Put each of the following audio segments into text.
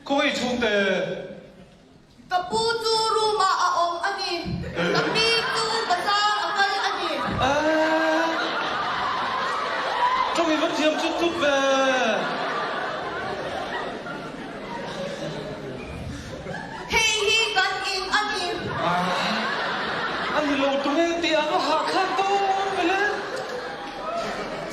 Khawngaih chhungte. Ka pu chu room ah a awm a ni. Ka pi chu bazar a kal a ni. Eeh. Tawng i va thiam chut chut ve. Hei hi kan in a ni. Aah. A ni lo tunge tih a va hahthlak dawn ve le.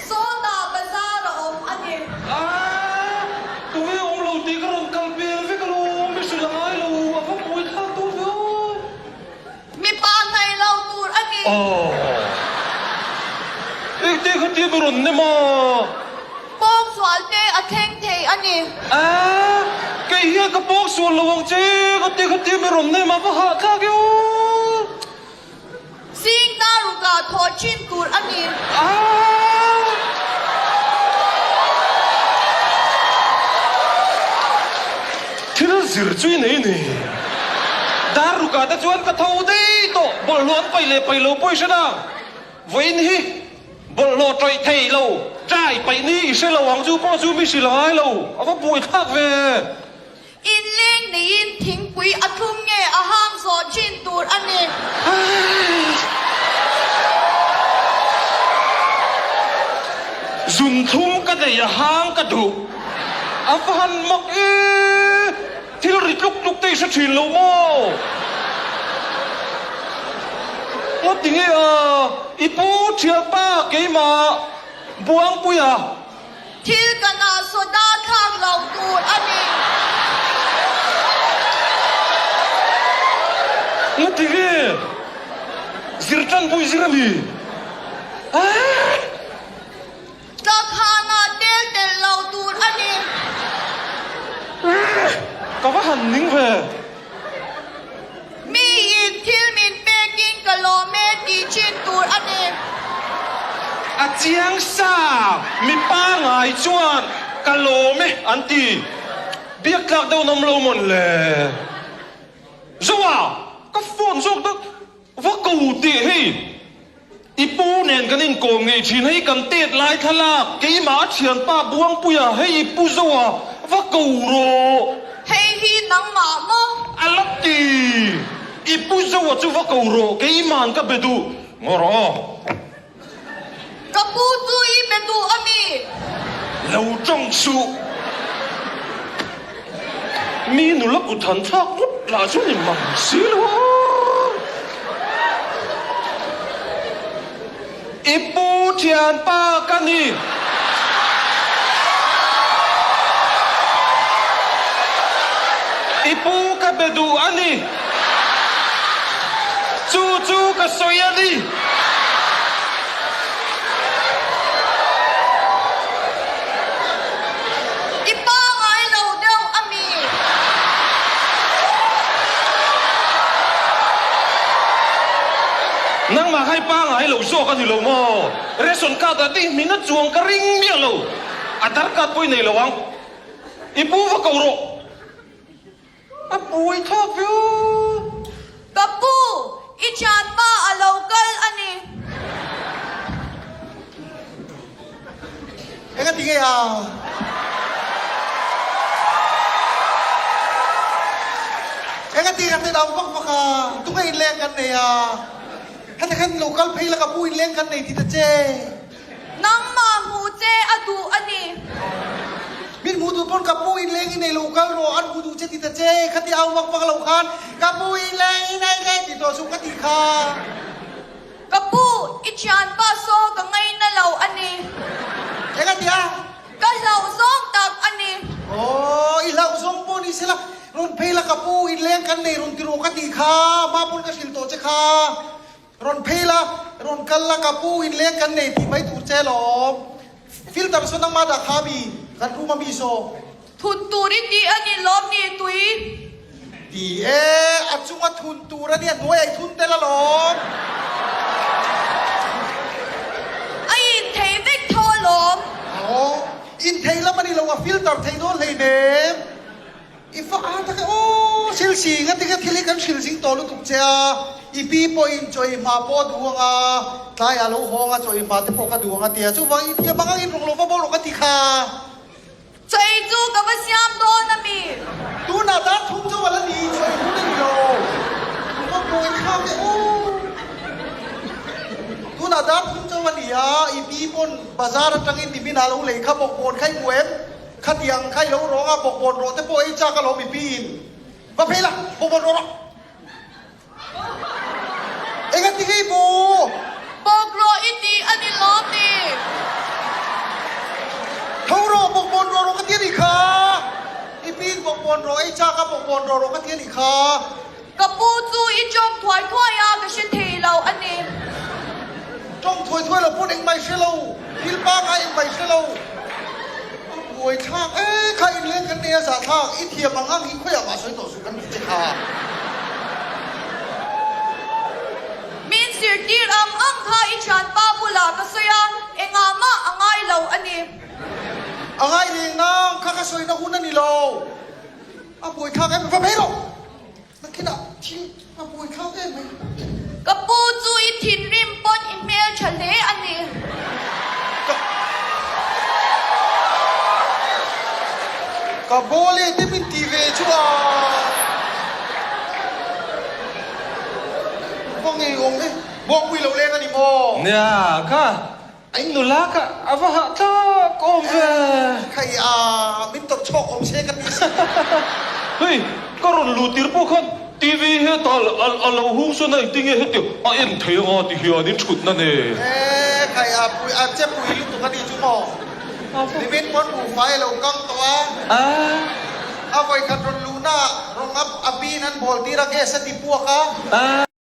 Sawtah bazar a awm a ni. Aah! Tunge awm lo tih ka rawn kal vel vek alawm, mi hrilh a ngai lo, a va buai thlak dawn ve aw. Mipa hnaih lo tur a ni. Aw! Engte kha tia mi rawn nem a? Pawngsual te a thleng thei a ni. Aah! Kei hian ka pawngsual lo ang che, ka ti kha tia mi rawn nem a, va hahthlak e aw. Zing dar rukah thaw thin tur a ni. Thil zir chu i nei ni. Dar rukah te chuan ka tho daih tawh, bawlhhlawh an paih leh paih lo pawh i hre na. Vawiin hi bawlhhlawh tawih thei lo, trai paih ni i hre lo ang chu pawh chu mi hrilh a ngai lo, a va buaithlak ve. Inleng neiin thingpui a thlum nge a hang zawh thin tur a ni. Zun thlum ka nei a hang ka duh. A va han mak e! Thil ri tluk tluk te i hre thin lo maw? Ngawt tinge a, i pu thianpa keimah Buangpuia. Thil kan ah soda thlak lo tur a ni. Ngati nge? Zir tan pawh i zir a mi? Aah! Tlakhan ah tel telh lo tur a ni. Aah! Ka va han ning ve. Mi in thil min pekin ka lawm e tih chin tur a ni. A chiang sa, mi pangai chuan ka lawm e an ti. Biak tlak deuh nawm lo mawn le. Zoa, ka phone zawk deuh va ko tih hei. I pu nen kan inkawm ngei thin, hei kan tet lai thlalak, keimah a thianpa Buangpuia, hei i pu Zoa, va ko rawh. Hei hi nangmah maw? A la ti. I pu Zoa chu va ko rawh, keima'n ka be duh. Ngaw rawh aw. Ka pu chu i be duh a mi? Lo tawng suh. Mi nula kut han thlak vut lah chu ni mang si lo a. I pu thianpa ka ni. I pu ka be duh a ni. Chu chu ka sawi a ni. I pangai lo deuh a mi? Nangmah kha i pangai lo zawk a ni lo maw? Ration card ah te i hmin a chuang ka ring miah lo. Aadhar card pawh i nei lo ang. I pu va ko rawh. A buai thlak viau. Ka pu, i thianpa a lo kal a ni. Eng a ti nge a? Eng a ti ka ti dau vak vak a, tunge inleng kan nei a? Heta khan lo kal phei la ka pu inleng kan nei ti ta che. Nangmah hmuh che a duh a ni. Min hmuh duh pawn ka pu in leng i nei lo kal rawh, an hmu duh che ti ta che, khati au vak vak lo khan ka pu in leng i nei le ti tawh suh ka ti kha. Ka pu, i thianpa saw ka ngaina lo a ni. Eng a ti a? Ka hlauh zawng tak a ni. Aw, i hlauh zawng pawh ni sela, rawn phei la ka pu in leng kan nei rawn ti rawh ka ti kha, hma pawn ka hrilh tawh che kha. Rawn phei la, rawn kal la, ka pu in leng kan nei tih mai tur che lawm. Filter saw nangmah dah kha mi, kan room a mi saw. Thun tur i tih a ni lawm ni tui? Ti e, a chunga thun tur a nia, hnuai a i thun tel alawm. A in thei vek tho alawm. Aw, in thei lam a ni lo, a filter thei dawn hleinem. I fa a tak e aw, thil si nga tinge thil hi kan hrilh zing tawh lutuk che a, i pi pawhin chaw i hma pawh a duh ang a, tlaiah lo hawng a chaw i hma te pawh ka duh ang a tia, chuvang i thiam ang ang in rawng lo va bo rawh ka ti kha. Chaw ei chu ka va siam dawn a mi? Bazar atangin nimin ah lo lei kha bawkbawn kha i hmu em? Khatiang kha i lo rawng a, bawkbawn rawh te pawh ei chak alawm i pi in. Va phei la, bawkbawn rawh rawh. Engati nge i bu? Bawk rawh i ti a ni lawm ni? Tho rawh, bawkbawn rawh rawh ka ti a nih kha. I pi in bawkbawn rawh ei chak a, bawkbawn rawh rawh ka ti a nih kha. Ka pu chu i tawng thuai thuai a, ka hre thei lo a ni. Tawng thuai thuai lo pawn engmah i hre lo, thil pangngai engmah i hre lo. A buai thlak e, kha inleng kan nei a zah thlak, i thiam ang ang hi khawiah mah sawi tawh suh kan ti che kha. Min zirtir ang ang kha i thianpa bulah ka sawi a, engah mah a ngai lo a ni. A ngai reng nang, kha ka sawina hun a ni lo. A buai thlak em, va phei rawh! Nakinah thil a buai thlak em mai. Ka pu chu i thinrim pawn i hmel tha hle a ni. Ka Ka bawle te min ti ve chu a va ngei awm e. Buangpui lo leng a ni maw? Nia ka In nula ka a va hah tlak awm ve. Khai a, min tawrh chhawk awm se ka ti si. Hei, ka rawn luh tir pawh khan TV hetah a lo hung sawn a, engtin nge heti a en thei anga ti hian in thutna nen. E, khai a, pui a che pui lutuk a ni chu maw? Nimin pawn buhfai a lo kang tawh a. A vawikhat rawn luhna ah rawng a a pin an bawl tir a, gas a ti puak a.